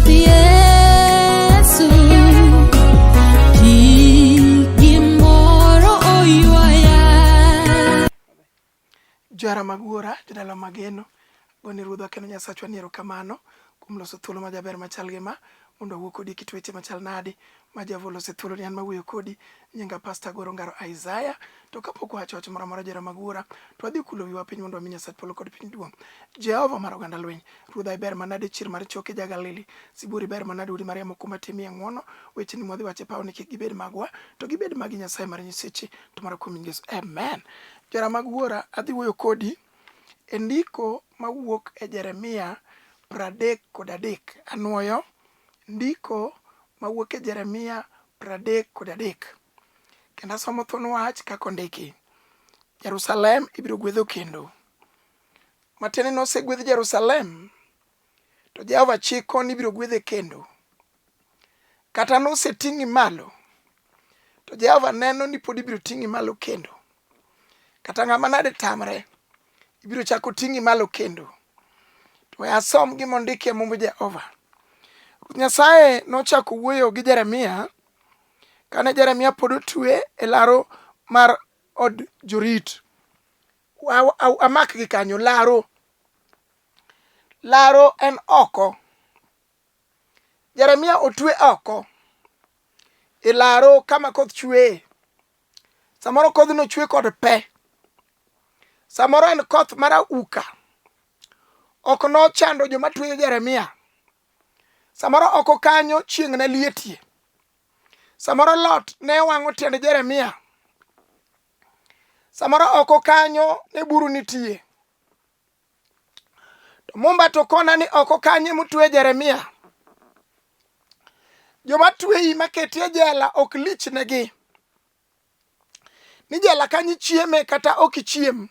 Ruoth Yesu, kik gimoro oywaya. Johera mag Wuora, jodala mageno, agone Ruodhwa kendo Nyasachwa ni erokamano kuom loso thuolo majaber machal gi ma mondo awuo kodi kit weche machal nadi ma Jehova oloso e thuolo ni an mawuoyo kodi. Nyinga Pastor Agoro Ngaro Isaiah. To kapok wawacho wach moro amora johera mag Wuora, to wadhi kulo wiwa piny mondo wami Nyasach polo kod piny duong'. Jehova mar oganda lweny, Ruodha iber manade chier mar choke ja Galili. Sibuor iber manade udi mar yamo kuma timie ng'wono. Wecheni mwadhi wacho e paw ni kik gibed magwa, to gibed magi Nyasaye mar nyiseche, to mana kuom nying Yesu. Amen. Johera mag Wuora, adhi wuoyo kodi e ndiko mawuok e Jeremia 33. Anwoyo ndiko mawuok e Jeremia 33. Kendo asomo thuon wach kaka ondiki. Jerusalem ibiro gwedho kendo. Matiende ni osegwedh Jerusalem, to Jehova chiko ni ibiro gwedhe kendo. Kata noseting'i malo, to Jehova neno ni pod ibiro ting'i malo kendo. Kata ng'ama nade tamre, ibiro chako ting'i malo kendo. To we asom gima ondiki e Mumb Jehova. Ruoth Nyasaye nochako wuoyo gi Jeremia kane Jeremia pod otwe e laro mar od jorit. Amak gi kanyo, laro. Laro en oko. Jeremia otwe oko e laro kama koth chweye. Samoro kodhno chwe kod pe. Samoro en koth mar auka. Ok nochando joma tweyo Jeremia. Samoro oko kanyo chieng' ne lietie. Samoro lot ne wang'o tiend Jeremia. Samoro oko kanyo ne buru nitie. To Mumba to kona ni oko kanye motwe Jeremia. Joma tweyi maketi e jela ok lich negi. Ni jela kanyo ichieme kata ok ichiem.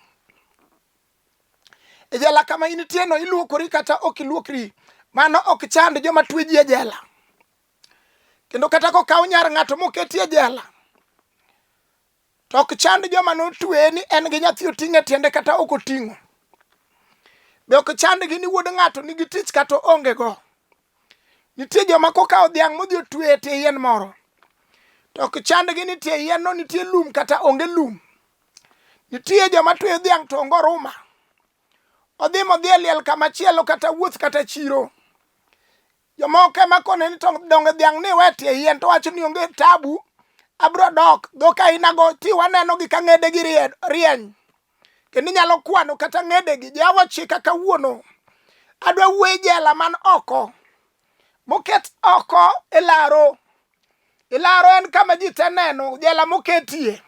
E jela kama intie no iluokori kata ok iluokri. Mano ok chand joma twe ji e jela. Kendo kata kokaw nyar ng'ato moketi e jela, To ok chand joma notweye ni en gi nyathi oting'o e tiende kata ok oting'o. Be ok chandgi ni wuod ng'ato nigi tich kata oonge go. Nitie joma kokawo dhiang' modhi otweyo e tie yien moro. To ok chandgi ni tie yien no nitie lum kata onge lum. Nitie joma tweyo dhiang' to onge oruma. Odhi modhi e liel kama chielo kata wuoth kata chiro. Jomoko ema kone ni to donge dhiang' ni we tie yien to wacho ni onge tabu abro dok dhok ainago ti waneno gi ka ng'edegi rieny kendo inyalo kwano kata ng'edegi. Jehova chika kawuono adwa wuoyo e jela man oko moket oko e laro. Ilaro en kama ji te neno, jela moketie.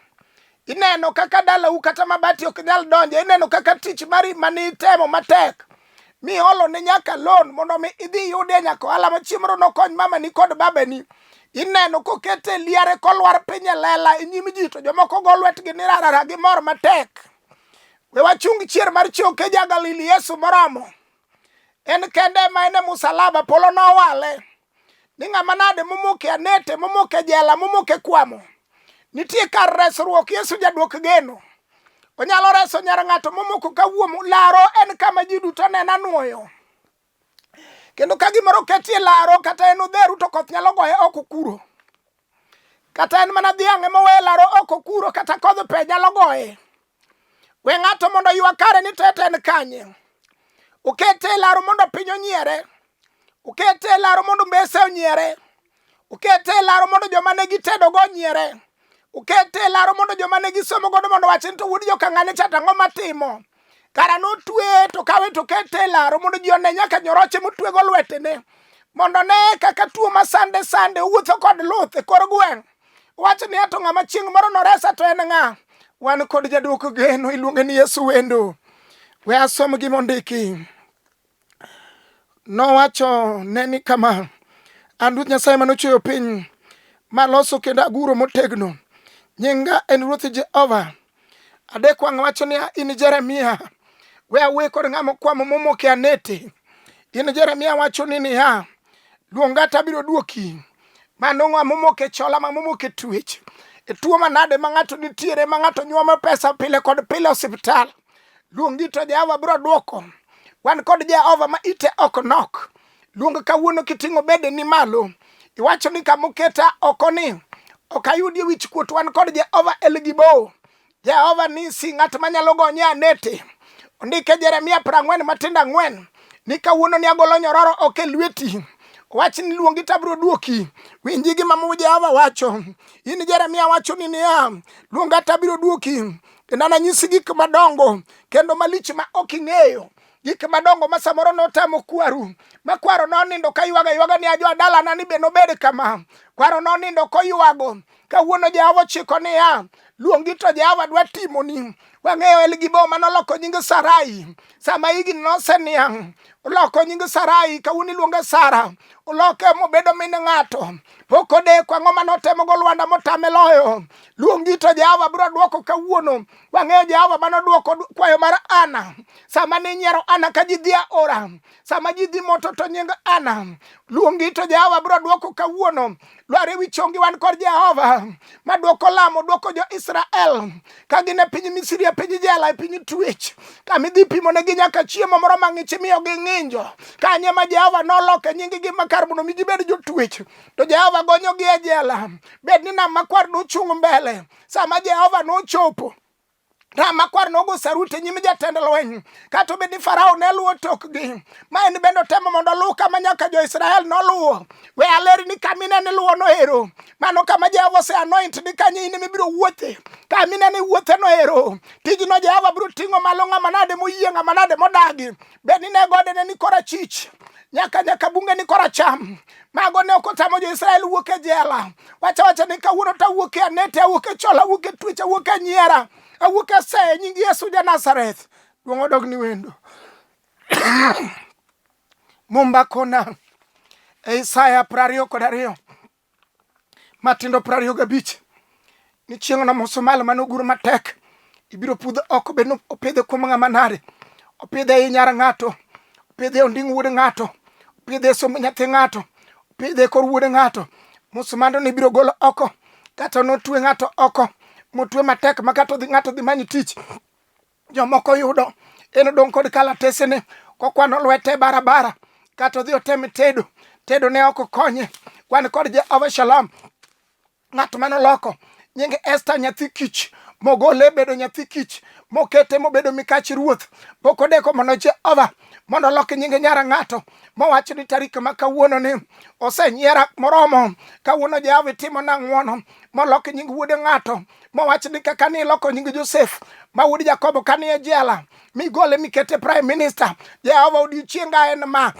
Ineno kaka dalau kata mabati ok nyal donje, ineno kaka tich mari mane itemo matek miolo ne nyaka loan mondo mi idhi iyudie nyaka ohala ma chieng' moro nokony mamani kod babani. Ineno kokete liare kolwar piny e lela e nyim ji to jomoko go lwetgi ni rarara gimor matek. We wachung chier mar choke ja Galili Yesu moromo. En kende ema en e musalaba polo nowale. Ni ng'ama nade momoko e anete, momoko e jela, momoko e kwamo. Nitie kar resruok, Yesu jaduok geno. Onyalo reso nyar ng'ato momoko ka wuom laro en kama ji duto neno anuoyo. Kendo ka gimoro oketie laro kata en odheru to koth nyalo goye oko kuro. Kata en mana dhiang' ema owe laro oko kuro kata kodh pe nyalo goye. We ng'ato mondo oywa kare ni tete en kanye. Okete e laro mondo piny onyiere. Okete e laro mondo mbese onyiere. Okete e laro mondo joma ne gitedogo onyiere. Okete e laro mondo joma ne gisomo godo mondo wach ni to wuod joka ng'ane cha to ang'o matimo. Kara notweye to kawe to kete e laro mondo ji one nyaka nyoroche motwego lwetene. Mondo ne kaka tuo ma sande sande owuotho kod luth e kor gweng'. Wacho niya to ng'ama chieng' moro noresa to en ng'a? Wan kod jaduoko geno iluonge ni Yesu wendo. We asom gima ondiki. Nowacho ne ni kama, an Ruoth Nyasaye mane ochweyo piny, maloso kendo aguro motegno. Nyinga en Ruoth Jehova. Adek wang' wacho niya, in Jeremia, we awuoye kod ng'ama okwamo momoko e anete. In Jeremia wacho ni niya, luonga to abiro dwoki. Mano ng'a momoko e chola, ma momoko e twech. E tuo manade ma ng'ato nitiere, ma ng'ato nyuomo pesa pile kod pile osiptal. Luongi to Jehova biro dwoko. Wan kod Jehova ma ite ok nok. Luong kawuono kiting'o bedeni malo. Iwacho ni kama oketa oko ni ok ayudie wich kuot wan kod Jehova El Gibo. Jehova nisi ng'at manyalo gonye anete. Ondike Jeremia 40 matindo 4 ni kawuono ni agolo nyororo ok e lweti. Wach ni luongi to abiro duoki. Winji gima mu Jehova wacho. In Jeremia wacho ni niya, luonga to abiro duoki. Kendo ananyisi gik madongo kendo malich ma ok ing'eyo. Gik madongo ma samoro notamo kwaru, ma kwaro nonindo ka ywago aywaga ni ajo dalana ni be nobed kama. Kwaro nonindo koywago. Kawuono Jehova ochiko niya, luongi to Jehova dwa timoni. Wang'eyo El Gibo manoloko nying Sarai. Sama higni noseniang', oloko nying Sarai, kawuono iluonge Sara. Oloke mobedo min ng'ato. Pok odeko ang'o manotemo go lwanda motame loyo. Luongi to Jehova biro dwoko kawuono. Wang'eyo Jehova manodwoko kwayo mar Ana. Sama ninyiero Ana ka ji dhi aora, sama ji dhi moto to nying Ana. Luongi to Jehova biro dwoko kawuono. Lwar ewi chongi wan kod Jehova ma dwoko lamo, dwoko jo-Israel ka gin e piny Misri, e piny jela, e piny twech, kama idhi pimonegi nyaka chiemo moro mang'ich imiyogi ng'injo. Kanye ma Jehova noloke nyinggi ma kar mondo mi gibed jotwech, to Jehova gonyogi e jela. Bed ni nam makwar nochung' mbele sama Jehova nochopo Nam makwar nogo sarut e nyim jatend lweny, kata obed ni Farao ne luwo tokgi, ma en bende otemo mondo oluw kama nyaka jo-Israel noluwo. We aleri ni kama ineno iluwo no ero, mano kama Jehova ose anoint ni kanyo in ema ibiro wuothe. Kama ineno iwuothe no ero, tijno Jehova biro ting'o malo ng'ama nade moyie, ng'ama nade modagi. Bed ni ne gode ne ni korachich, nyaka bunge ni koracham. Mago ne ok otamo jo-Israel wuok e jela. Wacha wacha ni kawuono to awuok e anete, awuok e chola, awuok e twech, awuok e nyiera, awuok e seye, nying Yesu ja Nazareth. Duong' odog ni wendo. Mumba kona e Isaya 22 matindo 25 ni chieng'no musmal mane ogur matek ibiro pudh oko bed ni opidhe kuom ng'ama nade opidhe ei nyar ng'ato opidhe e onding' wuod ng'ato opidhe e somb nyathi ng'ato opidhe e kor wuod ng'ato musmando ni ibiro golo oko kata notwe ng'ato oko motwe matek ma kata odhi ng'ato dhi many tich jomoko yudo en odong' kod kalatesene kokwano lwete e barabara kata odhi otem tedo tedo ne ok okonye wan kod Jehova Shalom ng'at manoloko nying Esther nyathi kich mogole bedo nyathi kich mokete mobedo mikach ruoth pok odeko mondo Jehova mondo olok nying nyara ng'ato mowach ni tarik ma kawuono ni osenyiera moromo kawuono Jehova itimo na ng'wono molok nying wuode ng'ato mowach ni kaka ni iloko nying Josef ma wuod Jakobo kani e jela migole mikete prime minister Jehova odiochienga en ma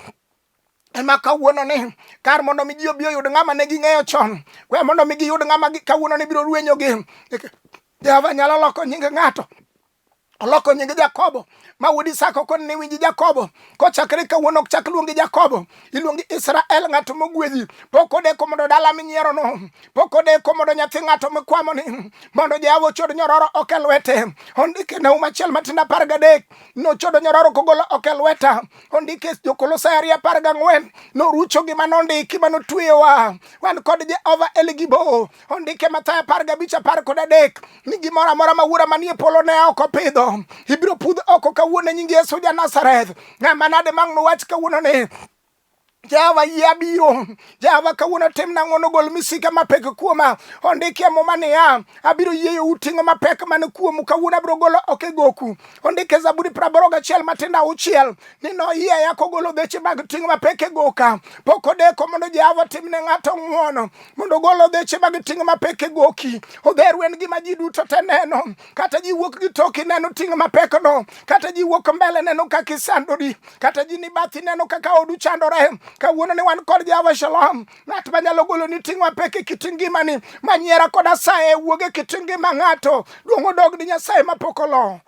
ema kawuono ni kar mondo mi ji obi oyud ng'ama ne ging'eyo chon we mondo mi giyud ng'ama kawuono ni biro rwenyogi Jehova nyalo loko nying ng'ato oloko nying Jakobo ma wuod Isaka okoni ni winji Jakobo kochakre kawuono ok chak luongi Jakobo iluongi Israel ng'ato mogwedhi pok odeko mondo dala minyierono pok odeko mondo nyathi ng'ato mikwamo ni mondo Jehova ochod nyororo ok e lwete ondike Nahum achiel matindo 13 nochodo nyororo kogolo ok e lweta ondike Jokolosai 2 14 norucho gima nondiki manotweyowa wan kod Jehova El Gibo ondike Mathayo 15 13 ni gimoro amora ma wuora manie polo ne ok opidho ibiro pudh oko kawuono e nying Yesu ja Nazareth. Ng'ama nade mang' nowach kawuono ni Jehova yie abiro. Jehova kawuono timna ng'wono gol misika mapek kuoma. Ondiki e Muma niya, abiro yieyou ting'o mapek man kuomu kawuono abiro golo oko e goku. Ondiki e Zaburi 81 matindo 6 ni noyieya kogolo dheche mag ting' mapek e goka. Pok odeko mondo Jehova timne ng'ato ng'wono mondo ogol odheche mag ting' mapek e goki. Odheru en gima ji duto te neno. Kata ji wuok gi toki neno ting' mapekno. Kata ji wuok mbele neno kaka isandori. Kata ji ni bathi neno kaka odu chandore. Kawuono ni wan kod Jehova Shalom, ng'at manyalo golo ni ting' mapek e kit ngimani, manyiera kod asaye wuog e kit ngima ng'ato. Duong' odog ni Nyasaye mapok olo.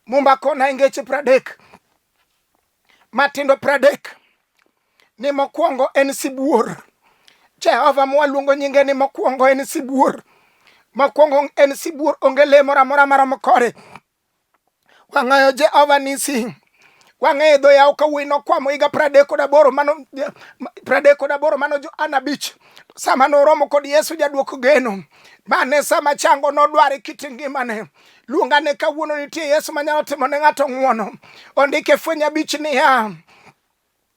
Mumba kona e ngeche 30 matindo 30 ni mokwongo en sibuor. Jehova mwaluongo nyinge ni mokwongo en sibuor. Mokwongo en sibuor, onge le moro amora maromo kode. Wang'ayo Jehova nisi. Wang'eyo dho yawo ka wuoyi nokwamo higa 38 mano 38 mano Johana 5. Sama noromo kod Yesu jaduok geno. Mane sama chango nodware kit ngimane. Luongane kawuono, nitie Yesu manyalo timo ne ng'ato ng'wono. Ondike Fweny 5 niya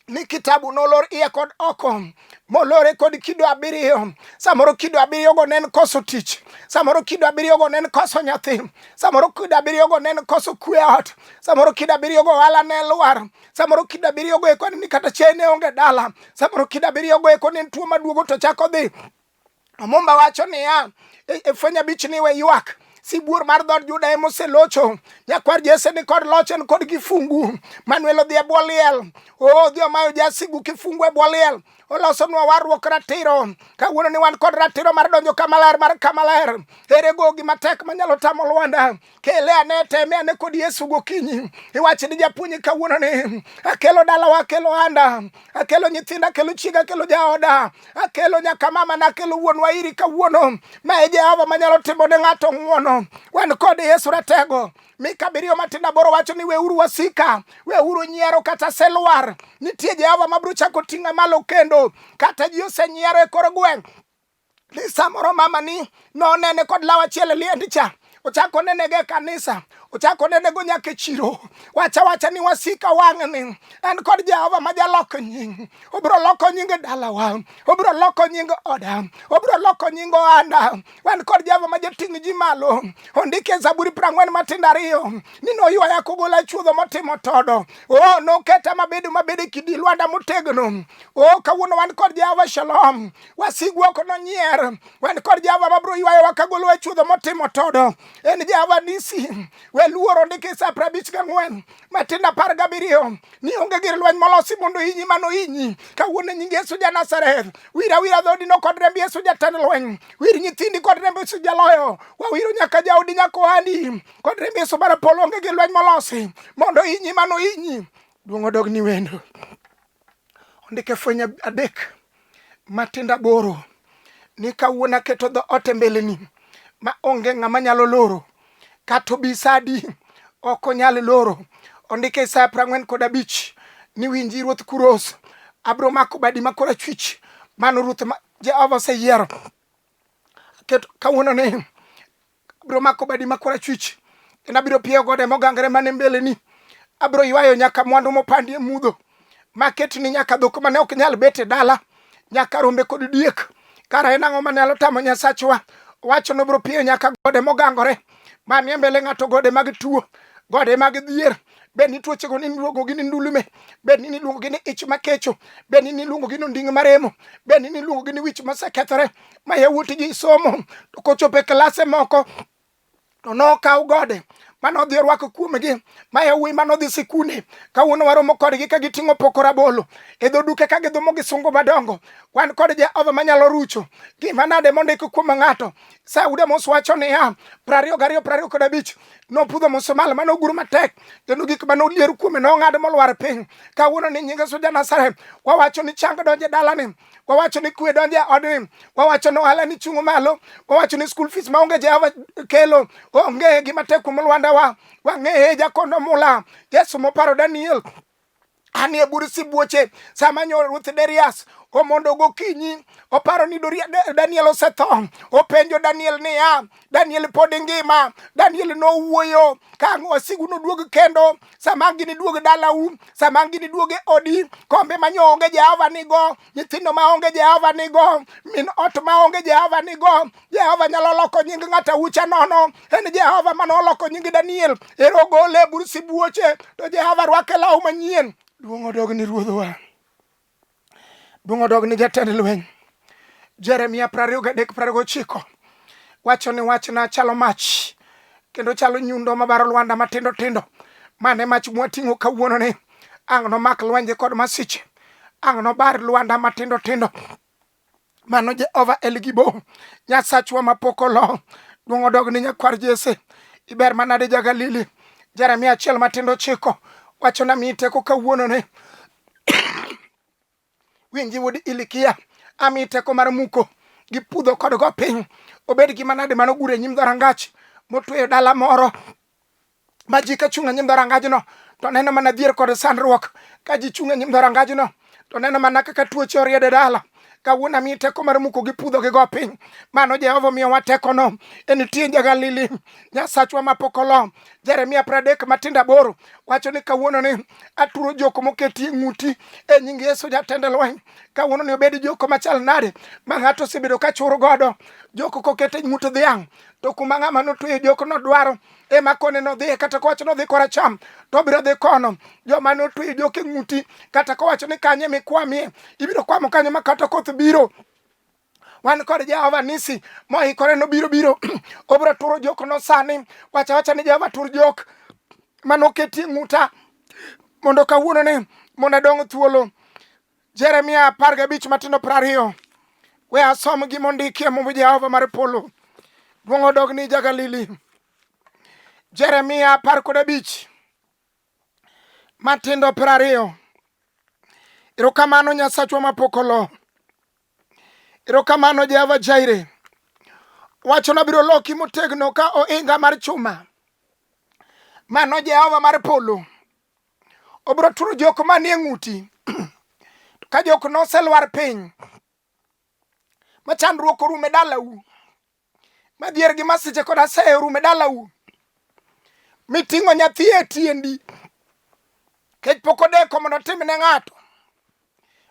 ni kitabu nolor iye kod oko molore kod kido 7. Samoro kido 7 go ne en koso tich, samoro kido 7 go ne en koso nyathi, samoro kido 7 go ne en koso kwe ot, samoro kido 7 go ohala ne lwar, samoro kido 7 go eko ni kata chiaye ne onge dala, samoro kido 7 go eko ne en tuo maduogo to chako dhi. Mumba wacho niya e Fweny 5 ni we ywak, sibuor mar dhood Juda ema oselocho, nyakwar Jesse ni kod loch, en kod kifungu. Manuel odhi e bwo liel, odhi omayo jasigu kifungu e bwo liel, olosonwa warruok ratiro. Kawuono ni wan kod ratiro mar donjo kama ler mar kama ler. Ere gogi matek manyalo tamo Lwanda? Kele ane, teme ane kod Yesu gokinyi. Iwach ni japuonj kawuono ni akelo dalawa, akelo anda, akelo nyithinda, akelo chiega, akelo jaoda, akelo nyaka mama na, akelo wuonwa iri kawuono. Ma e Jehova manyalo timo ne ng'ato ng'wono. Wan kod Yesu ratego. Mika 7 matindo 8 wacho ni weuru wasika, weuru nyiero kata selwar. Nitie Jehova mabiro chako ting'a malo kendo, kata ji osenyiero e kor gweng'. Ni samoro mama ni nonene kod law achiel e liendi cha, ochako nene go e kanisa, ochako nene go nyaka e chiro. Wacha wacha ni wasika wang'ni en kod Jehova ma jalok nying. Obiro loko nying dalawa, obiro loko nying oda, obiro loko nying ohanda. Wan kod Jehova ma jating' ji malo. Ondiki e Zaburi 40 matindo 2 ni noywaya kogola e chuodho motimo todo. O, noketa mabedo mabedo e kidi lwanda motegno. O, kawuono wan kod Jehova Shalom. Wasigu ok nonyier. Wan kod Jehova mabiro ywayowa kagolowa e chuodho motimo todo. En Jehova Nisi. We luoro, ondiki Isaya 54 matindo 17 ni onge gir lweny molosi mondo hinyi mano hinyi. Kawuono nying Yesu ja Nazareth, wir awira dhoodino kod remb Yesu jatend lweny, wir nyithindi kod remb Yesu jaloyo, wawiro nyaka jaodi nyaka ohandi kod remb Yesu mar polo. Onge gir lweny molosi mondo hinyi mano hinyi. Duong' odog ni wendo. Ondike Fweny 3 matindo 8 ni kawuono aketo dhoot e mbeleni ma onge ng'ama nyalo loro, kata obi sa adi ok onyal loro. Ondike Isaya 45 ni winji ruoth Kuros, abiro mako badi ma korachwich, mano ruoth ma Jehova oseyiero. Aketo kawuono ni abiro mako badi ma korachwich kendo abiro piyo gode mogangre mane mbeleni. Abiro ywayo nyaka mwandu mopandi e mudho, maketni nyaka dhok mane ok nyal bet e dala, nyaka rombe kod diek. Kara en ang'o manyalo tamo Nyasachwa? Owacho ni obiro piyo nyaka gode mogangore manie mbele ng'ato, gode mag tuo, gode mag dhier, bed ni tuochego ni niluongogi ni ndulume, bed ni niluongogi ni ich makecho, bed ni niluongogi ni onding' maremo, bed ni niluongogi ni wich mosekethore ma yawuot ji somo to kochopo e klase moko to nokaw gode manodhi orwako kuomgi, ma yawuoyi manodhi sikunde kawuono waromo kodgi ka giting'o poko rabolo e dho duke ka gidhumo gi sungu madongo. Wan kod Jehova manyalo rucho gima nade mondik kuom ng'ato. Sauda Mos wacho niya 22 25 nopudho musmal mane ogur matek kendo gik mane olier kuome nong'ad molwar piny. Kawuono ni nying Yesu ja Nazareth wawacho ni chang donjo e dalani, wawacho ni kwe donjo e odni, wawacho ni ohala ni chung' malo, wawacho ni school fees maonge Jehova kelo, onge gima tek kuom lwandawa. Wang'eye jakondo mula Yesu moparo Daniel anie bur sibuoche sama nyo ruoth Darius omondo gokinyi oparo ni Daniel osetho. Openjo Daniel niya, Daniel pod ngima? Daniel nowuoyo ka ang' wasigu noduog kendo, sama giniduog dalau, sama giniduog e odi, kombe ma nyo onge Jehova nigo, nyithindo ma onge Jehova nigo, min ot ma onge Jehova nigo. Jehova nyalo loko nying ng'ato aucha nono. En Jehova mane oloko nying Daniel, ero gole e bur sibuoche, to Jehova rwake law manyien. Duong' odog ni Ruodhwa, duong' odog ni jatend lweny. Jeremia 23 29 wacho ni wachna chalo mach kendo chalo nyundo mabaro lwanda matindo tindo. Mane mach mwating'o kawuono ni ang' nomak lwenje kod masiche, ang' nobar lwanda matindo tindo. Mano Jehova El Gibo, Nyasachwa mapok olo. Duong' odog ni nyakwar Jesse. Iber manade ja Galili. Jeremia 1 matindo 9 wacho na miyi teko kawuono ni winji wuod Ilikia, amiyi teko mar muko gi pudho kod go piny. Obed gima nade mano gure nyim dhorangach motweyo dala moro ma ji ka chung' e nyim dhorangajno to neno mana dhier kod sandruok. Ka ji chung' e nyim dhorangajno to neno mana kaka tuoche oriedo e dala. Kawuono amiyi teko mar muko gi pudho gi go piny. Mano Jehova omiyowa tekono. En tie Jagalili, Nyasachwa mapok olo. Jeremia 30 matindo 8 wacho ni kawuono ni aturo jok moketi e ng'uti e nying Yesu jatend lweny. Kawuono ni obed joko machal nade ma ng'ato osebedo ka chur godo. Joko koket e ng'ut dhiang' to kuma ng'ama notweyo jokno dwaro ema kone nodhiye, kata kowacho nodhi koracham to obiro dhi kono. Joma notweyo jok e ng'uti kata kowacho ni kanye mikwamie, ibiro kwamo kanyo ma kata koth biro. Wan kod Jehova Nisi moikore nobiro biro obiro turo jok no sani. Wacha wacha ni Jehova tur jok manoketi e ng'uta mondo kawuono ni mondo adong' thuolo. Jeremia 15 matindo 20. We asom gima ondiki e mumb Jehova mar polo. Duong' odog ni ja-Galili. Jeremia 15 matindo 20. Erokamano Nyasachwa mapok olo. Erokamano Jehova Jaire. Wachona biro loki motegno ka ohinga mar chuma. Mano Jehova mar polo. Obiro turo jok manie ng'uti. To ka jok noselwar piny, ma chandruok orumo e dalau, ma dhier gi masiche kod asaya orumo e dalau, miting'o nyathi e tiendi, kech pok odeko mondo otim ne ng'ato,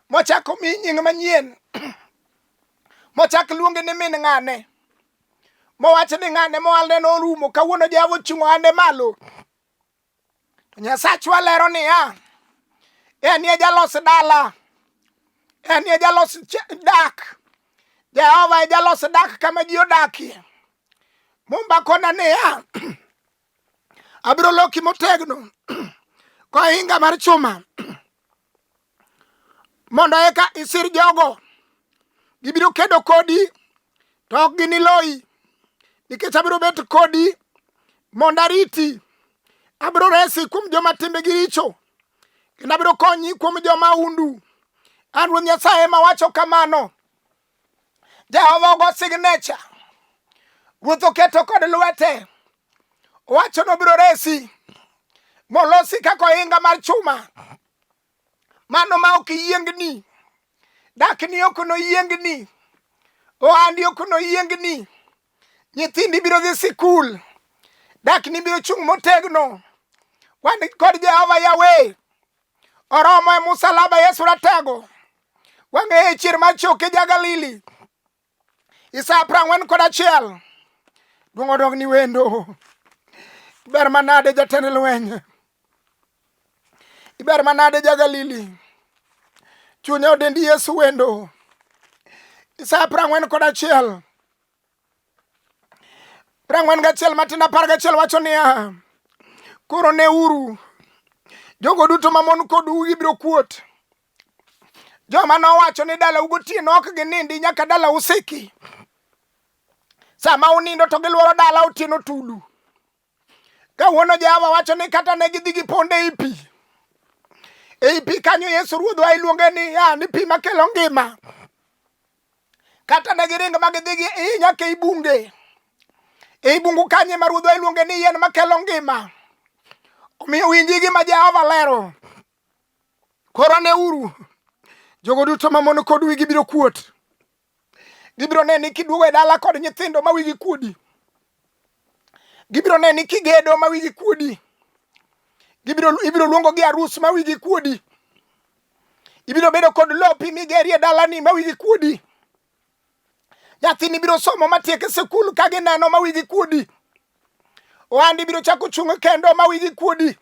mochako mi nying manyien, mochak luonge ni min ng'ane, mowach ni ng'ane mowalne norumo, kawuono Jehova ochung'o ande malo. To Nyasachwa lero niya, en e jalos dala, en e jalos dak. Jehova e jalos dak kama ji odakie. Mumba kona niya, abiro loki motegno kohinga mar chuma mondo eka isir jogo. Gibiro kedo kodi to ok giniloyi, nikech abiro bet kodi mondo ariti. Abiro resi kuom joma timbegi richo, kendo abiro konyi kuom joma undu. An Ruoth Nyasaye ema wacho kamano. Jehova ogo signature. Ruoth oketo kod lwete. Owacho ni obiro resi molosi kaka ohinga mar chuma. Mano ma ok yiengni. Dakni ok noyiengni. Ohandi ok noyiengni. Nyithindi biro dhi sikul. Dakni biro chung' motegno. Wan kod Jehova Yahweh. Oromo e musalaba Yesu ratego. Wang'eye chier mar choke ja Galili. Isa 41. Duong' odog ni wendo. Ber manade jatend lweny. Iber manade ja Galili. Chunya odendi Yesu wendo. Isa 41. 41 matindo 11 wacho niya, koro neuru, jogo duto mamon kodu gibiro kuot. Joma nowacho ni dalau gotieno ok ginindi nyaka dalau siki. Sama unindo to giluoro dala otieno tulu. Kawuono Jehova wacho ni kata ne gidhi giponde ei pi. Ei pi kanyo Yesu Ruodhwa iluonge ni ya ni pi makelo ngima. Kata ne giring ma gidhi gi ei nyaka ei bunge. Ei bungu kanye ma Ruodhwa iluonge ni yien makelo ngima. Omiyo winji gima Jehova lero. Koro neuru, jogo duto mamon kod wigi biro kuot. Gibiro neni kiduogo e dala kod nyithindo ma wigi kuodi. Gibiro neni kigedo ma wigi kuodi. Gibiro ibiro luongo gi arus ma wigi kuodi. Ibiro bedo kod lopi migerie dalani ma wigi kuodi. Nyathini biro somo matiek e sikul ka gineno ma wigi kuodi. Ohandi biro chako chung' kendo ma wigi kuodi.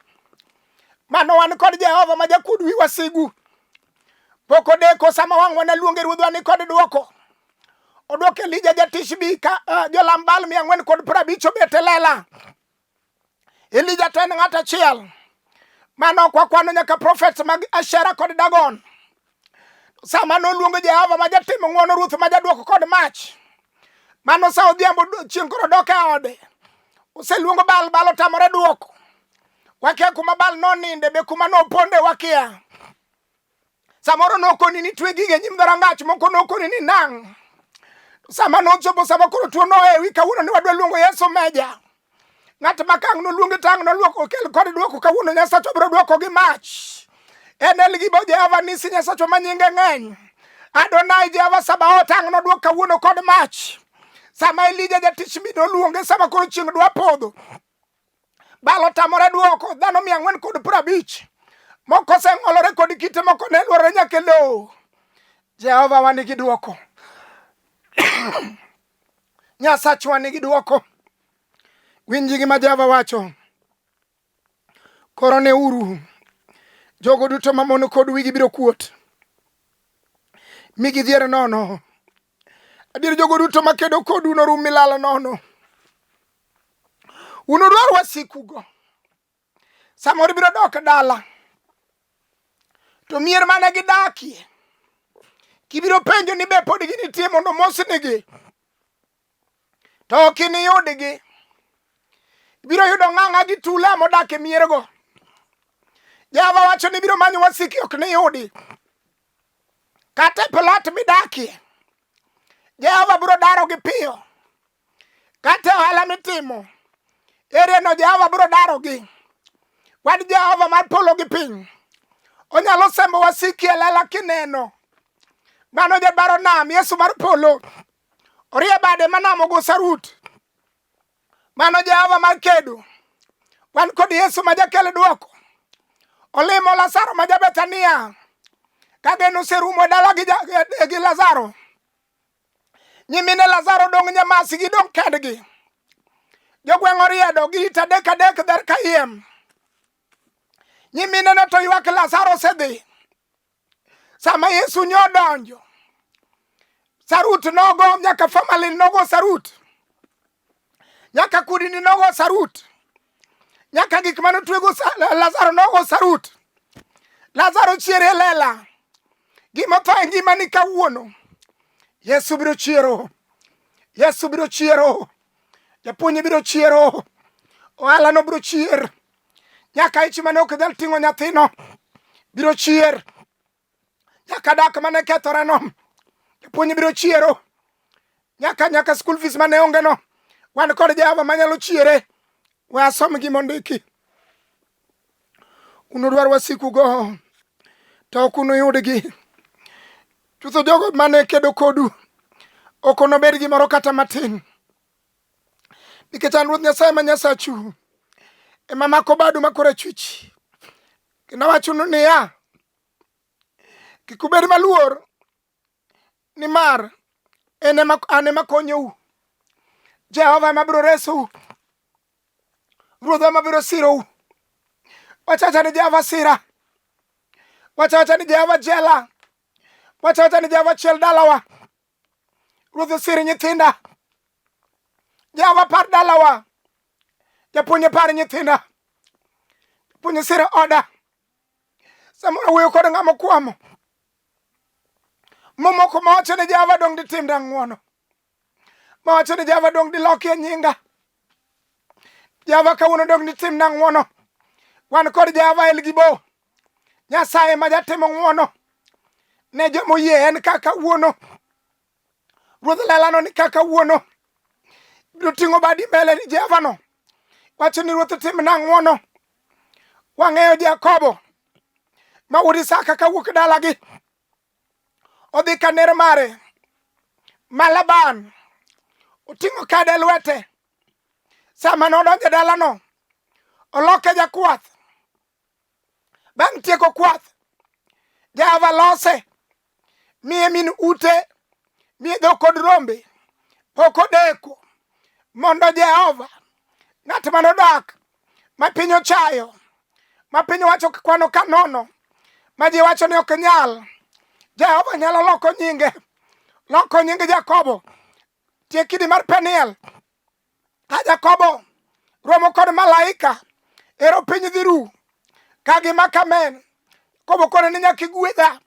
Mano wan kod Jehova ma jakuod wi wasigu. Pok odeko sama wang' wanaluonge ruodhwa ni kod dwoko. Odwoko Elija jatishbi ka uh, jolam Baal 450 obet e lela. Elija to en ng'at achiel. Mano ok wakwano nyaka prophets mag Ashera kod Dagon. Sama noluongo Jehova ma jatimo ng'wono ruoth ma jaduoko kod mach. Mano sa odhiambo chieng' koro dok e ode. Oseluongo Baal, Baal otamore duoko. Wakia kuma Baal noninde, be kuma noponde wakia. Samoro nokoni ni twe gige nyim dhorangach, moko nokoni ni nang'. Sama nochopo sama koro tuo nohewi, kawuono ne wadwa luongo Yesu meja. Ng'at ma kang' noluongi tang' noluoko okel kod duoko kawuono Nyasachwa biro duoko gi mach. En el gibo Jehova Nisi Nyasachwa ma nyinge ng'eny. Adonai Jehova Sabaoth ang' nodwok kawuono kod mach. Sama Elija jatich mi noluonge sama koro chieng' dwa podho. Baal otamore dwoko dhano 450. Moko oseng'olore kod kite moko ne lworore nyaka e lowo. Jehova wa nigi dwoko. Nyasachwa nigi dwoko. Winji gima Jehova wacho. Koro neuru, jogo duto mamon kod wigi biro kuot, mi gidhier nono. Adier jogo duto makedo kodu norum mi lal nono. Unudwar wasikugo. Samoro ibiro dok dala, to mier mane gidakie, kibiro penjo ni be pod ginitie mondo mosnigi, to ok iniyudgi. Ibiro yudo ng'ang'a gi tula modak e miergo. Jehova wacho ni ibiro manyo wasiki ok niyudi. Kata e plot midakie, Jehova biro darogi piyo. Kata e ohala mitimo, area no Jehova biro darogi. Wan Jehova mar polo gi piny. Onyalo sembo wasiki e lela kineno. Mano jabaro nam, Yesu mar polo. Orie bade manam ogo sarut. Mano Jehova mar kedo. Wan kod Yesu ma jakel dwoko. Olimo Lazaro ma ja-Bethania. Ka geno oserumo e dala gi Lazaro. Nyimine Lazaro dong' nyamasi gidong' kendgi. Jogweng' oriedo girito adek adek dher kayiem. Nyimine no to ywak Lazaro osedhi. Sama Yesu nyo donjo, sarut nogo nyaka family nogo sarut. Nyaka kudni nogo sarut. Nyaka gik mane otwego Lazaro nogo sarut. Lazaro chier e lela. Gima otho e ngimani kawuono, Yesu biro chiero. Yesu biro chiero. Japuonj biro chiero. Ohala no biro chier. Nyaka ich mane ok nyal ting'o nyathino biro chier. Nyaka dak mane kethoreno japuonj biro chiero. Nyaka nyaka school fees mane onge no wan kod Jehova manyalo chiere. We asom gima ondiki. Unudwar wasikugo to ok unuyudgi. Chutho jogo mane kedo kodu ok onobed gimoro kata matin. Nikech an Ruoth Nyasaye ma Nyasachu ema mako badu ma korachwich. Kendo awachonu niya, kik ubed maluor nimar en ema an ema konyou. Jehova ema biro resou. Ruodhwa ema biro sirou. Wachacha ni Jehova sira. Wachacha ni Jehova jela. Wachacha ni Jehova chiel dalawa. Ruoth osir nyithinda. Jehova par dalawa. Japuonj par nyithinda. Japuonj sir oda. Samoro wuoyo kod ng'ama okwamo. Momoko mawacho ni Jehova dong' ditimna ng'wono. Mawacho ni Jehova dong' dilokie nyinga. Jehova kawuono dong' ditimna ng'wono. Wan kod Jehova El Gibo. Nyasaye ma jatimo ng'wono ne joma oyie en kaka wuono. Ruodh lelano ni kaka wuono. Ibiro ting'o badi mbele ni Jehova no. Wacho ni Ruoth timna ng'wono. Wang'eyo Jakobo ma wuod Isaka kawuok dalagi odhi ka ner mare ma Laban oting'o kede e lwete. Sama nodonjo e dalano oloke jakwath. Bang' tieko kwath, Jehova lose, miye min ute, miye dhok kod rombe. Pok odeko mondo Jehova, ng'at mane odak ma piny ochayo, ma piny wacho kwano ka nono, ma ji wacho ni ok nyal, Jehova nyalo loko nyinge, loko nying Jakobo, tie kidi mar Peniel. Ka Jakobo romo kod malaika, ero piny dhi ru ka gima kamen. Jakobo kone ni nyaka igwedha.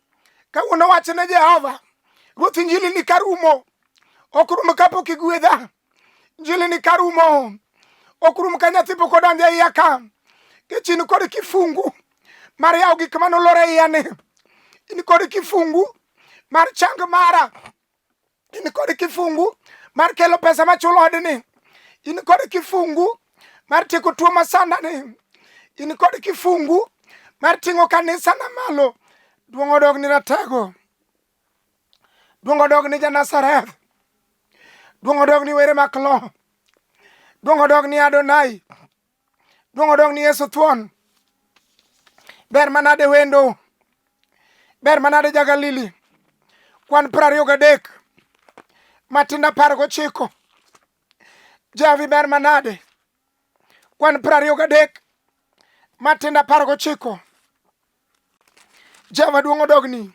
Kawuono wach ne Jehova, Ruoth injili ni karumo, ok rum kapok igwedha. Injili ni karumo, ok rum ka nyathi pok odonjo e iya ka. Kech in kod kifungu mar yawo gik mane olor e iya ni. In kod kifungu mar chang mara. In kod kifungu mar kelo pesa machulo odni. In kod kifungu mar tieko tuo masandani. In kod kifungu mar ting'o kanisa na malo. Duong' odog ni ratego. Duong' odog ni ja-Nazareth. Duong' odog ni were mak lo. Duong' odog ni Adonai. Duong' odog ni Yesu thuon. Ber manade wendo. Ber manade ja Galili. Kwan 23. Matindo 19. Javi ber manade. Kwan 23. Matindo 19. Jehova duong' odogni.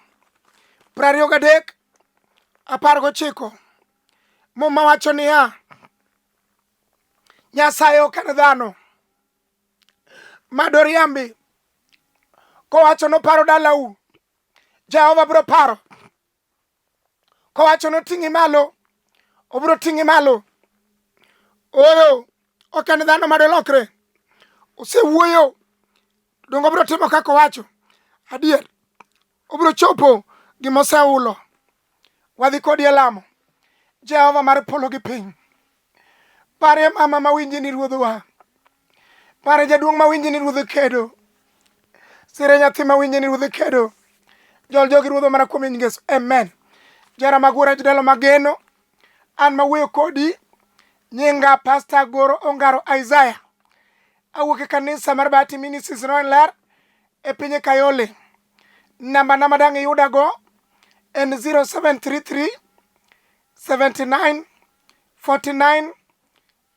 23 19. Muma wacho niya, Nyasaye ok en dhano ma doriambi kowacho noparo dalau, Jehova biro paro. Kowacho noting'i malo, obiro ting'i malo. Ooyo, ok en dhano ma dolokre. Osewuoyo, donge obiro timo kaka owacho? Adier, obiro chopo gima oseulo. Wadhi kodi e lamo. Jehova mar polo gi piny. Parie mama mawinji ni ruodhwa. Parie jaduong' mawinji ni ruodh kedo. Sire nyathi mawinji ni ruodh kedo. Jol jogi ruodhwa mana kuom nying Yesu. Amen. Jara magura jodelo mageno. An mawuoyo kodi nyinga Pastor Goro Ongaro Isaiah. Awuok e kanisa mar Bahati Ministries Royal Ler e piny Kayole. Namba na madang' iyudago en 0733 79 49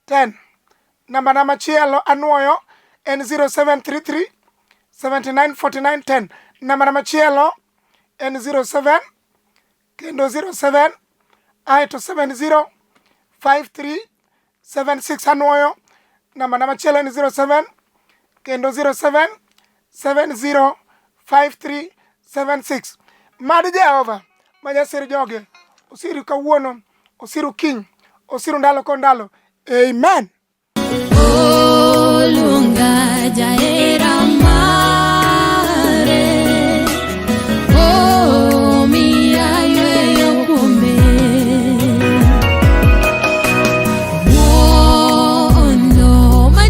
10. Namba na machielo anuoyo en 0733 79 49 10. Namba na machielo en 07 kendo 07 aeto 70 53 76 anuoyo. Namba na machielo en 07 kendo 07 70 53 76. Mad Jehova ma nyasir joge osiru kawuono, osiru kiny, osiru ndalo kod ndalo. Amen. Oluonga jae.